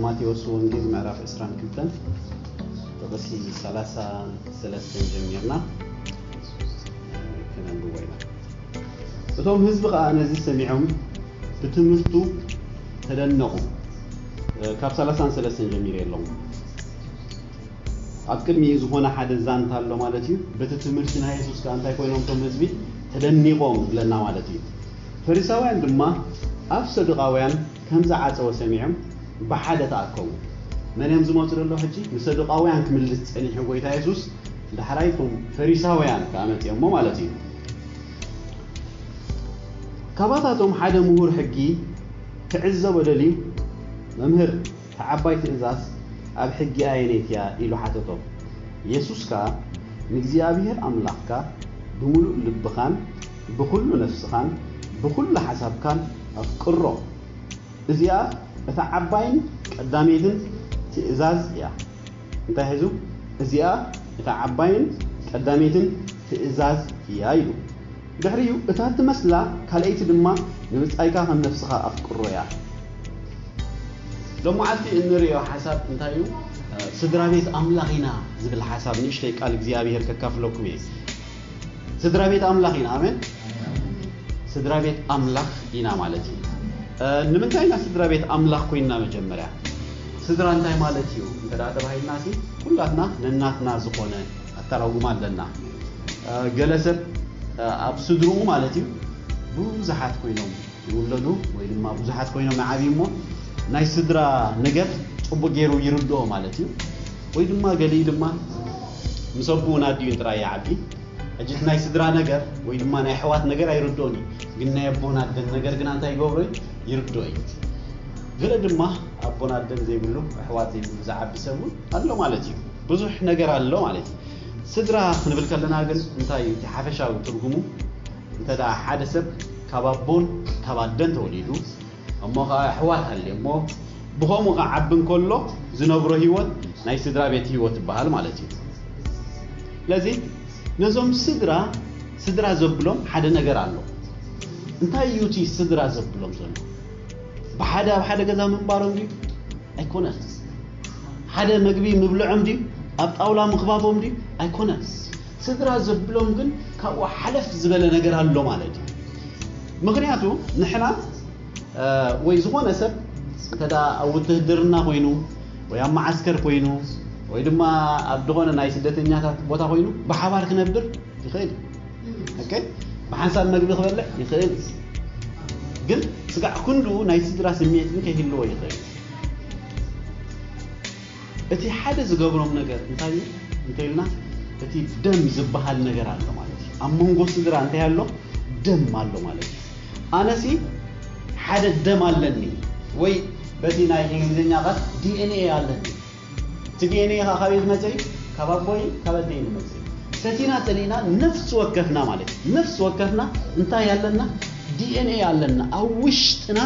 ማቴዎስ ወንጌል ምዕራፍ ዕስራን ክልተን ጥቕሲ ሰላሳን ሰለስተን ጀሚርና ክነንብቦ ኢና። እቶም ህዝቢ ኸኣ ነዚ ሰሚዖም ብትምህርቱ ተደነቑ። ካብ ሰላሳን ሰለስተን ጀሚረ ኣለኹ። ኣብ ቅድሚኡ ዝኾነ ሓደ ዛንታ ኣሎ ማለት እዩ። በቲ ትምህርቲ ናይ የሱስ ከኣ እንታይ ኮይኖም እቶም ህዝቢ? ተደኒቖም ይብለና ማለት እዩ። ፈሪሳውያን ድማ ኣፍ ሰዱቃውያን ከም ዝዓጸወ ሰሚዖም ብሓደ ተኣከቡ። መን እዮም ዝመጹ ዘለዉ ሕጂ? ንሰዱቃውያን ክምልስ ጸኒሑ ጎይታ የሱስ፣ ዳሕራይ እቶም ፈሪሳውያን ከኣ መጺኦሞ ማለት እዩ። ካባታቶም ሓደ ምሁር ሕጊ ክዕዘቦ ደልዩ፣ መምህር፣ እታ ዓባይ ትእዛዝ ኣብ ሕጊ ኣየነይቲ እያ? ኢሉ ሓተቶ። የሱስ ከኣ፣ ንእግዚኣብሄር ኣምላኽካ ብምሉእ ልብኻን ብኹሉ ነፍስኻን ብኹሉ ሓሳብካን ኣፍቅሮ። እዚኣ እታ ዓባይን ቀዳመይትን ትእዛዝ እያ። እንታይ ሒዙ? እዚኣ እታ ዓባይን ቀዳመይትን ትእዛዝ እያ ኢሉ። ድሕሪኡ፣ እታ ትመስላ ካልኣይቲ ድማ ንብጻይካ ከም ነፍስኻ ኣፍቅሮ እያ። ሎማዓልቲ እንርእዮ ሓሳብ እንታይ እዩ? ስድራ ቤት ኣምላኽ ኢና ዝብል ሓሳብ፣ ንእሽተይ ቃል እግዚኣብሔር ከካፍለኩም እየ። ስድራ ቤት ኣምላኽ ኢና። ኣሜን። ስድራ ቤት ኣምላኽ ኢና ማለት እዩ። እ፣ ንምንታይ ኢና ስድራ ቤት ኣምላኽ ኮይንና? መጀመርያ ስድራ እንታይ ማለት እዩ እንተ ደኣ ተባሂልና ሲ፣ ኩላትና ነናትና ዝኾነ ኣተራጉማ ኣለና። እ፣ ገለ ሰብ፣ እ፣ ኣብ ስድርኡ ማለት እዩ ብዙሓት ኮይኖም ይውለዱ ወይ ድማ ብዙሓት ኮይኖም ይዓብዩ እሞ ናይ ስድራ ነገር ጽቡቕ ገይሩ ይርድኦ ማለት እዩ። ወይ ድማ ገሊኡ ድማ ምስ ኣቦኡን ኣዲኡን ጥራይ ይዓቢ። ሕጂ እቲ ናይ ስድራ ነገር ወይ ድማ ናይ ኣሕዋት ነገር ኣይርድኦን እዩ። ግን ናይ ኣቦን ኣደን ነገር ግና እንታይ ይገብሮ እዩ? ይርድኦ እዩ። ገለ ድማ ኣቦን ኣደን ዘይብሉ፣ ኣሕዋት ዘይብሉ ዝዓቢ ሰብ እውን ኣሎ ማለት እዩ። ብዙሕ ነገር ኣሎ ማለት እዩ። ስድራ ክንብል ከለና ግን እንታይ እዩ እቲ ሓፈሻዊ ትርጉሙ? እንተ ደኣ ሓደ ሰብ ካብ ኣቦን ካብ ኣደን ተወሊዱ፣ እሞ ኸዓ ኣሕዋት ሃልዮ እሞ ብኸምኡ ክዓቢ እንከሎ ዝነብሮ ህይወት ናይ ስድራ ቤት ህይወት ይበሃል ማለት እዩ። ስለዚ ነዞም ስድራ፣ ስድራ ዘብሎም ሓደ ነገር ኣሎ። እንታይ እዩ እቲ ስድራ ዘብሎም ዘሎ? ብሓደ ኣብ ሓደ ገዛ ምንባሮም ድዩ? ኣይኮነን። ሓደ መግቢ ምብልዖም ድዩ? ኣብ ጣውላ ምኽባቦም ድዩ? ኣይኮነን። ስድራ ዘብሎም ግን ካብኡ ሓለፍ ዝበለ ነገር ኣሎ ማለት እዩ። ምኽንያቱ ንሕና፣ እ፣ ወይ ዝኾነ ሰብ እንተ ደኣ ኣብ ውትህድርና ኮይኑ ወይ ኣብ መዓስከር ኮይኑ ወይ ድማ ኣብ ዝኾነ ናይ ስደተኛታት ቦታ ኮይኑ ብሓባር ክነብር ይኽእል እዩ። ኦኬ? ብሓንሳብ መግቢ ክበልዕ ይኽእል እዩ። ግን ስጋዕ ክንድኡ ናይ ስድራ ስምዒት ግን ከይህልዎ ይኽእል እዩ። እቲ ሓደ ዝገብሮም ነገር እንታይ እዩ እንተኢልና፣ እቲ ደም ዝበሃል ነገር ኣሎ ማለት እዩ። ኣብ መንጎ ስድራ እንታይ ኣሎ? ደም ኣሎ ማለት እዩ። ኣነሲ ሓደ ደም ኣለኒ ወይ በቲ ናይ እንግሊዝኛ ቃል ዲ ኤን ኤ ኣለኒ። እቲ ዲ ኤን ኤ ኸዓ ካበይ ዝመጸ እዩ? ካብ ኣቦይ ካብ ኣደይ ዝመጸ እዩ። ሰቲና ጸሊእና ነፍሲ ወከፍና ማለት እዩ። ነፍሲ ወከፍና እንታይ ኣለና? ዲ ኤን ኤ ኣለና። ኣብ ውሽጥና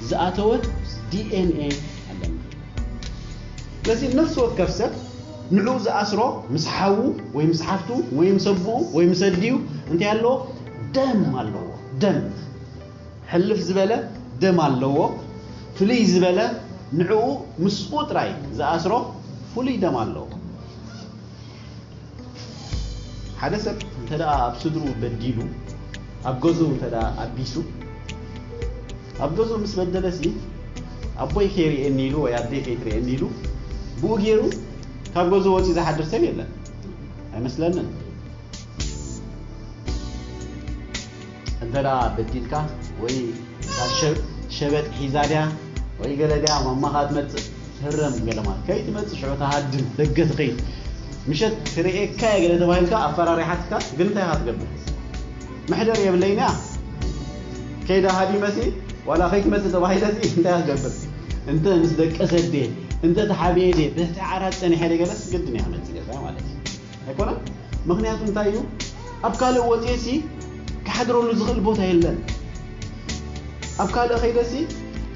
ዝኣተወ ዲ ኤን ኤ ኣለና። ስለዚ ነፍሲ ወከፍ ሰብ ንዕኡ ዝኣስሮ ምስ ሓዉ ወይ ምስ ሓፍቱ ወይ ምስ ኣቦኡ ወይ ምስ ኣዲኡ እንታይ ኣለዎ? ደም ኣለዎ። ደም ሕልፍ ዝበለ ደም ኣለዎ። ፍልይ ዝበለ ንዕኡ ምስኡ ጥራይ ዝኣስሮ ፍሉይ ደም ኣለዎ። ሓደ ሰብ እንተ ደኣ ኣብ ስድርኡ በዲሉ፣ ኣብ ገዝኡ እንተ ደኣ ኣቢሱ፣ ኣብ ገዝኡ ምስ በደለሲ፣ ኣቦይ ከይርእየኒ ኢሉ ወይ ኣደይ ከይትርእየኒ ኢሉ፣ ብኡ ገይሩ ካብ ገዝኡ ወጺኡ ዝሓድር ሰብ የለን። ኣይመስለንን። እንተ ደኣ በዲልካ ወይ እታ ሸ-፣ ሸበጥ ሒዛ ድያ ወይ ገለ ድያ ማማኻ ትመጽእ፣ ህረም ገለ ማለት ከይትመጽእ ሽዑ ትሃድም ደገ ትኸይድ። ምሸት ክርእየካ እየ ገለ ተባሂልካ ኣፈራሪሓትካ፣ ግን እንታይ ኢኻ ትገብር? መሕደር የብለይን እያ። ከይዳ ሃዲመሲ ዋላ ከይትመጽእ ተባሂለሲ እንታይ ኢኻ ትገብር? እንተ ምስ ደቀሰ ድየ፣ እንተ ተሓብኤ ድየ፣ ብትሕቲ ዓራት ጸኒሐ ድየ ገለስ ግድን እየ ክመጽእ ገዛይ ማለት እዩ። ኣይኮነን? ምኽንያቱ እንታይ እዩ? ኣብ ካልእ ወፅኤሲ ክሓድረሉ ዝኽእል ቦታ የለን። ኣብ ካልእ ከይደሲ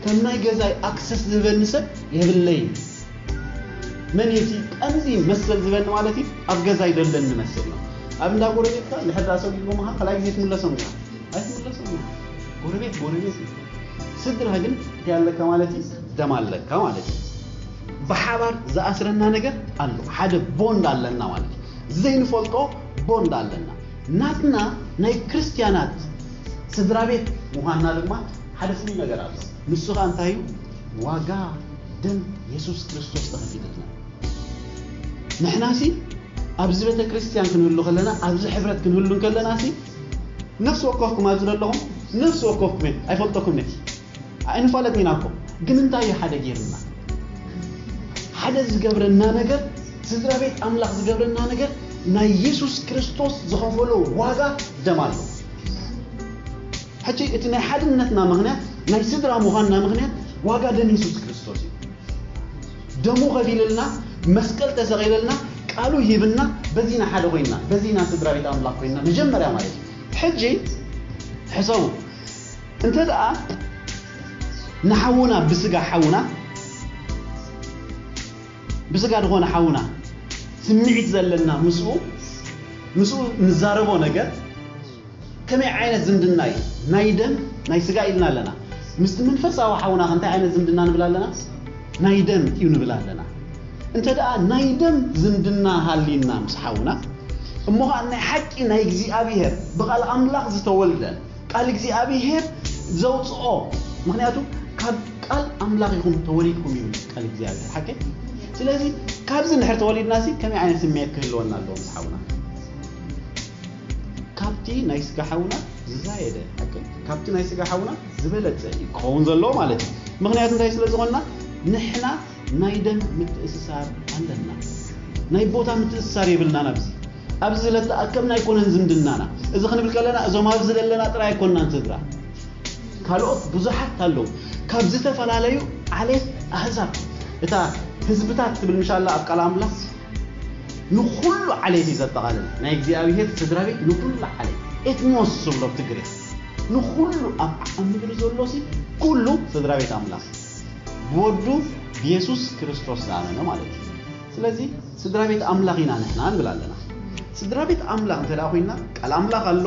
ከም ናይ ገዛይ ኣክሰስ ዝህበኒ ሰብ የብለይን። መን እዩ እቲ ቀንዲ መሰል ዝህበኒ ማለት እዩ? ኣብ ገዛይ ደለኒ መሰል እዩ። ኣብ እንዳ ጎረቤትካ እንድሕር ዳኣ ሰጊጎምኻ ካልኣይ ግዜ ትምለሶም ኢኻ? ኣይትምለሶም ኢኻ። ጎረቤት ጎረቤት እዩ። ስድራ ግን እንታይ ኣለካ ማለት እዩ? ደም ኣለካ ማለት እዩ። ብሓባር ዝኣስረና ነገር ኣሎ። ሓደ ቦንድ ኣለና ማለት እዩ። ዘይንፈልጦ ቦንድ ኣለና። ናትና ናይ ክርስትያናት ስድራ ቤት ምዃንና ድማ ሓደ ፍሉይ ነገር ኣሎ። ንሱ ኸኣ እንታይ እዩ? ዋጋ ደም የሱስ ክርስቶስ ተኸፊለትና። ንሕናሲ ኣብዚ ቤተ ክርስቲያን ክንህሉ ከለና፣ ኣብዚ ሕብረት ክንህሉ ከለናሲ፣ ነፍሲ ወከፍኩም ኣብዚ ዘለኹም፣ ነፍሲ ወከፍኩም እየ፣ ኣይፈልጠኩም እየ። ኣይንፋለጥን ኢና እኮ። ግን እንታይ እዩ ሓደ ገይርና? ሓደ ዝገብረና ነገር፣ ስድራ ቤት ኣምላኽ ዝገብረና ነገር፣ ናይ የሱስ ክርስቶስ ዝኸፈሎ ዋጋ ደም ኣሎ። ሕጂ እቲ ናይ ሓድነትና ምኽንያት፣ ናይ ስድራ ምዃንና ምኽንያት ዋጋ ደም የሱስ ክርስቶስ እዩ። ደሙ ከፊልልና፣ መስቀል ተሰቒለልና፣ ቃሉ ሂብና፣ በዚና ሓደ ኮይና፣ በዚና ስድራ ቤት ኣምላኽ ኮይና፣ መጀመርያ ማለት እዩ። ሕጂ ሕሰቡ፣ እንተ ደኣ ንሓውና ብስጋ ሓውና፣ ብስጋ ዝኾነ ሓውና ስምዒት ዘለና ምስኡ፣ ምስኡ ንዛረቦ ነገር ከመይ ዓይነት ዝምድና እዩ? ናይ ደም፣ ናይ ስጋ ኢልና ኣለና። ምስቲ መንፈሳዊ ሓውና ከ እንታይ ዓይነት ዝምድና ንብል ኣለና? ናይ ደም እዩ ንብል ኣለና። እንተ ደኣ ናይ ደም ዝምድና ሃልዩና ምስ ሓውና፣ እሞ ኸኣ ናይ ሓቂ ናይ እግዚኣብሔር ብቓል ኣምላኽ ዝተወልደ፣ ቃል እግዚኣብሔር ዘውፅኦ፣ ምኽንያቱ ካብ ቃል ኣምላኽ ኢኹም ተወሊድኩም እዩ ቃል እግዚኣብሔር፣ ሓቂ? ስለዚ ካብዚ እንድሕር ተወሊድናሲ ከመይ ዓይነት ስምዒት ክህልወና ኣለዎ ምስ ሓውና? ካብቲ ናይ ስጋ ሓውና ዝዛየደ፣ ሓቂ? ካብቲ ናይ ስጋ ሓውና ዝበለጸ እዩ ክኸውን ዘለዎ ማለት እዩ። ምኽንያቱ እንታይ ስለ ዝኾንና? ንሕና ናይ ደም ምትእስሳር ኣለና። ናይ ቦታ ምትእስሳር የብልናን። ኣብዚ፣ ኣብዚ ስለተኣከብና ኣይኮነን ዝምድናና። እዚ ክንብል ከለና እዞም ኣብዚ ዘለና ጥራይ ኣይኮንናን ስድራ። ካልኦት ብዙሓት ኣለዉ። ካብ ዝተፈላለዩ ዓሌት ኣህዛብ፣ እታ ህዝብታት ትብል ምሻላ ኣብ ቃል ኣምላኽ፣ ንኹሉ ዓሌት እዩ ዘጠቓልል። ናይ እግዚኣብሔር ስድራ ቤት ንኹሉ ዓሌት፣ ኤትኖስ ዝብሎ ብትግርኛ፣ ንኹሉ ኣብ ዓቐን ምድሪ ዘሎሲ ኩሉ ስድራ ቤት ኣምላኽ፣ ብወዱ ብየሱስ ክርስቶስ ዝኣመነ ማለት እዩ። ስለዚ ስድራ ቤት ኣምላኽ ኢና ንሕና ንብል ኣለና። ስድራ ቤት ኣምላኽ እንተ ደኣ ኮይንና፣ ቃል ኣምላኽ ኣሎ፣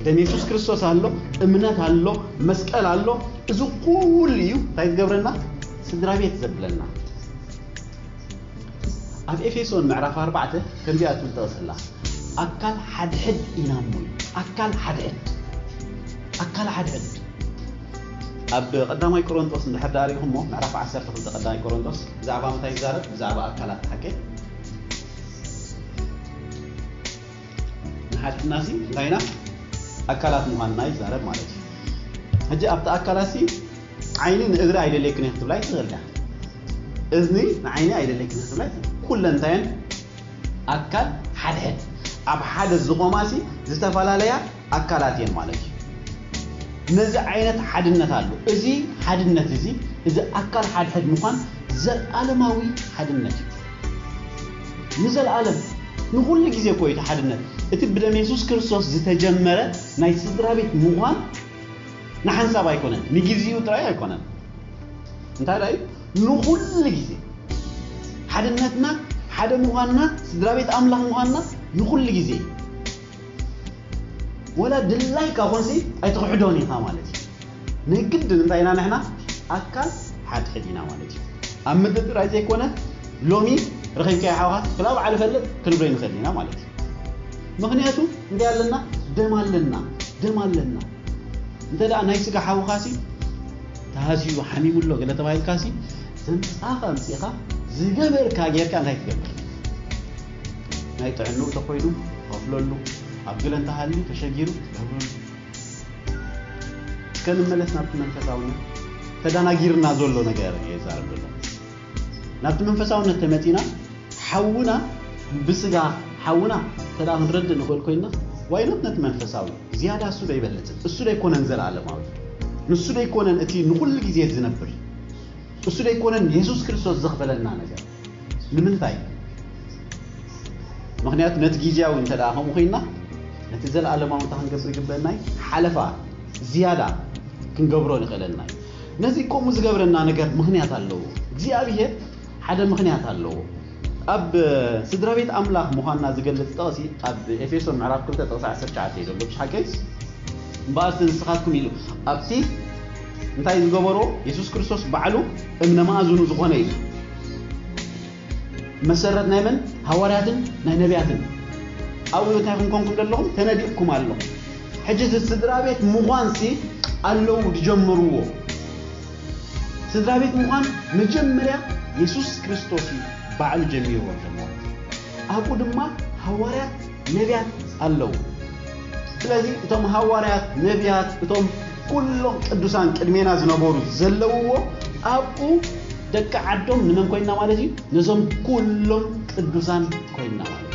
ደም የሱስ ክርስቶስ ኣሎ፣ እምነት ኣሎ፣ መስቀል ኣሎ። እዚ ኩሉ እዩ እንታይ ዝገብረና? ስድራ ቤት ዘብለና። ኣብ ኤፌሶን ምዕራፍ ኣርባዕተ ከምዚኣ ትብል ጥቕሲ ኣላ፣ "ኣካል ሓድሕድ ኢና እሞ" እዩ። ኣካል ሓድሕድ። ኣካል ሓድሕድ። ኣብ ቀዳማይ ቆሮንቶስ እንድሕር ደኣ ሪኢኹሞ፣ ምዕራፍ ዓሰርተ ክልተ ቀዳማይ ቆሮንቶስ ብዛዕባ ምንታይ ይዛረብ? ብዛዕባ ኣካላት፣ ሓቂ? ንሓድሕድናሲ እንታይ ኢና? ኣካላት ምዃንና ይዛረብ ማለት እዩ። ሕጂ ኣብቲ ኣካላሲ ዓይኒ ንእግሪ ኣይደልየክን እየ ክትብላ ኣይትኽእል እያ። እዝኒ ንዓይኒ ኣይደልየክን እየ ክትብላ ኣይትኽእል። ኩለንታየን ኣካል ሓድሕድ፣ ኣብ ሓደ ዝቖማሲ ዝተፈላለያ ኣካላት እየን ማለት እዩ። ነዚ ዓይነት ሓድነት ኣሎ። እዚ ሓድነት እዚ፣ እዚ ኣካል ሓድሕድ ምዃን ዘለኣለማዊ ሓድነት እዩ። ንዘለኣለም፣ ንኹሉ ግዜ እኮ እዩ እቲ ሓድነት። እቲ ብደም የሱስ ክርስቶስ ዝተጀመረ ናይ ስድራ ቤት ምዃን ንሓንሳብ ኣይኮነን፣ ንግዜኡ ጥራይ ኣይኮነን። እንታይ ደኣ እዩ? ንኹሉ ግዜ። ሓድነትና፣ ሓደ ምዃንና፣ ስድራ ቤት ኣምላኽ ምዃንና ንኹሉ ግዜ እዩ። ወላ ድላይካ ኮንሲ ኣይትኽሕዶን ኢኻ ማለት እዩ። ናይ ግድን እንታይ ኢና ንሕና? ኣካል ሓድሕድ ኢና ማለት እዩ። ኣብ ምድሪ ጥራይ ዘይኮነ፣ ሎሚ ረኺብካዮ ሓውካ ክላ በዓል እፈልጥ ክንብሎ ንኽእል ኢና ማለት እዩ። ምኽንያቱ እንታይ ኣለና? ደም ኣለና፣ ደም ኣለና። እንተ ደኣ ናይ ስጋ ሓውኻሲ ተሃስዩ ሓሚሙ ኣሎ ገለ ተባሂልካሲ፣ ዘምጻኻ ኣምጺኻ ዝገበርካ ጌርካ እንታይ ትገብር? ናይ ጥዕንኡ ተኾይኑ ትኸፍለሉ፣ ኣብ ገለ እንተሃልዩ ተሸጊሩ ትገብረሉ። እስከ ንመለስ ናብቲ መንፈሳውነት። ተደናጊርና ዘሎ ነገር እየ ዝዛረብ ዘሎ። ናብቲ መንፈሳውነት ተመጺና፣ ሓውና ብስጋ ሓውና እንተ ደኣ ክንረድእ ንኽእል ኮይንና፣ ዋይኖት ነቲ መንፈሳዊ ዝያዳ እሱ ዶ ይበልጽን? እሱ ዶ ኣይኮነን ዘለኣለማዊ? ንሱ ዶ ኣይኮነን እቲ ንኹሉ ግዜ ዝነብር? እሱ ዶ ኣይኮነን የሱስ ክርስቶስ ዘኽፈለና ነገር? ንምንታይ? ምኽንያቱ ነቲ ግዜያዊ እንተ ደኣ ከምኡ ኮይንና፣ ነቲ ዘለኣለማዊ እንታይ ክንገብር ይግበአና እዩ? ሓለፋ ዝያዳ ክንገብሮ ንኽእለና እዩ። ነዚ ከምኡ ዝገብረና ነገር ምኽንያት ኣለዎ። እግዚኣብሄር ሓደ ምኽንያት ኣለዎ። ኣብ ስድራ ቤት ኣምላኽ ምዃንና ዝገልጽ ጥቕሲ ኣብ ኤፌሶን ምዕራፍ ክልተ ጥቕሲ ዓሰርተ ትሽዓተ እዩ ዘሎ። ብሓቂ እምበኣርሲ ንስኻትኩም ኢሉ ኣብቲ እንታይ ዝገበሮ የሱስ ክርስቶስ ባዕሉ እምነ መኣዝኑ ዝኾነ እዩ። መሰረት ናይ መን? ሃዋርያትን ናይ ነቢያትን። ኣብኡ እንታይ ክንኮንኩም ዘለኹም? ተነዲቕኩም ኣለኹም። ሕጂ እዚ ስድራ ቤት ምዃንሲ ኣለዉ ዝጀመርዎ። ስድራ ቤት ምዃን መጀመርያ የሱስ ክርስቶስ እዩ ባዕሉ ጀሚርዎ ዘሎ። ኣብኡ ድማ ሃዋርያት፣ ነቢያት ኣለዉ። ስለዚ እቶም ሃዋርያት፣ ነቢያት፣ እቶም ኩሎም ቅዱሳን ቅድሜና ዝነበሩ ዘለውዎ ኣብኡ ደቂ ዓዶም ንመን ኮይንና ማለት እዩ? ነዞም ኩሎም ቅዱሳን ኮይንና ማለት እዩ።